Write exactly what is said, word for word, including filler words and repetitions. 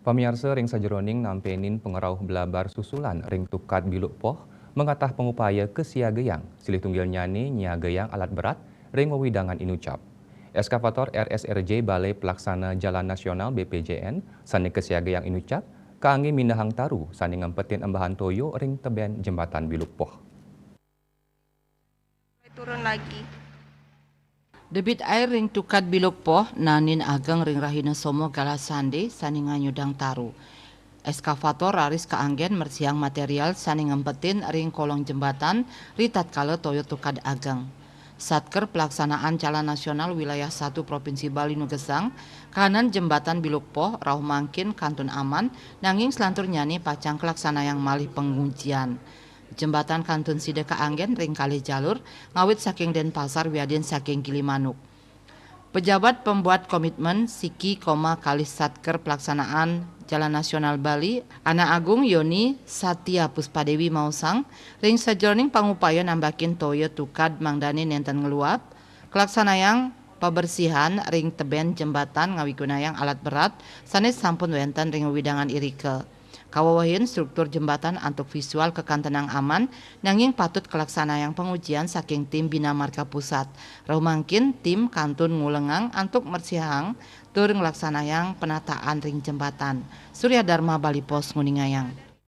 Pamiarsa, ring sajeroning nampenin pangrauh blabar susulan ring tukad Biluk Poh, mangatah pangupaya kasiagayang, silih tunggilnyane nyiagayang alat berat ring wewidangan inucap. Eskavator R S R J Balai Pelaksana Jalan Nasional B P J N sane kasiagayang inucap, kangge mindahang taru sane ngempetin embahan toya ring teben Jembatan Biluk Poh. Turun lagi. Debit air ring tukad Biluk Poh naenin ageng ring rahina Soma galah sande sane nganyudang taru. Eskavator raris kaanggen mersihang material sane ngempetin ring kolong jembatan ritatkala toya tukad ageng. Satker Pelaksanaan Jalan Nasional Wilayah satu Provinsi Bali nugesang, kahanan Jembatan Biluk Poh rauh mangkin kantun aman, nanging selanturnyane pacang kalaksanayang malih pangujian. Jembatan kantun sida kaanggen ring kalih jalur, ngawit saking Denpasar wiadin saking Gilimanuk. Pejabat pembuat komitmen siki koma kalih Satker Pelaksanaan Jalan Nasional Bali, Anak Agung Yoni Satya Puspadewi maosang, ring sajeroning pangupaya nambakin toya tukad mangdane nenten ngluap, kalaksanayang pabersihan ring teben jembatan ngawigunayang alat berat sane sampun wenten ring wewidangan irika. Kawewehin struktur jembatan antuk visual kakantenang aman, nanging patut kalaksanayang pangujian saking tim Bina Marga Pusat. Rauh mangkin tim kantun ngulengang antuk mersihang tur nglaksanayang penataan ring jembatan. Surya Dharma Bali Post nguningayang.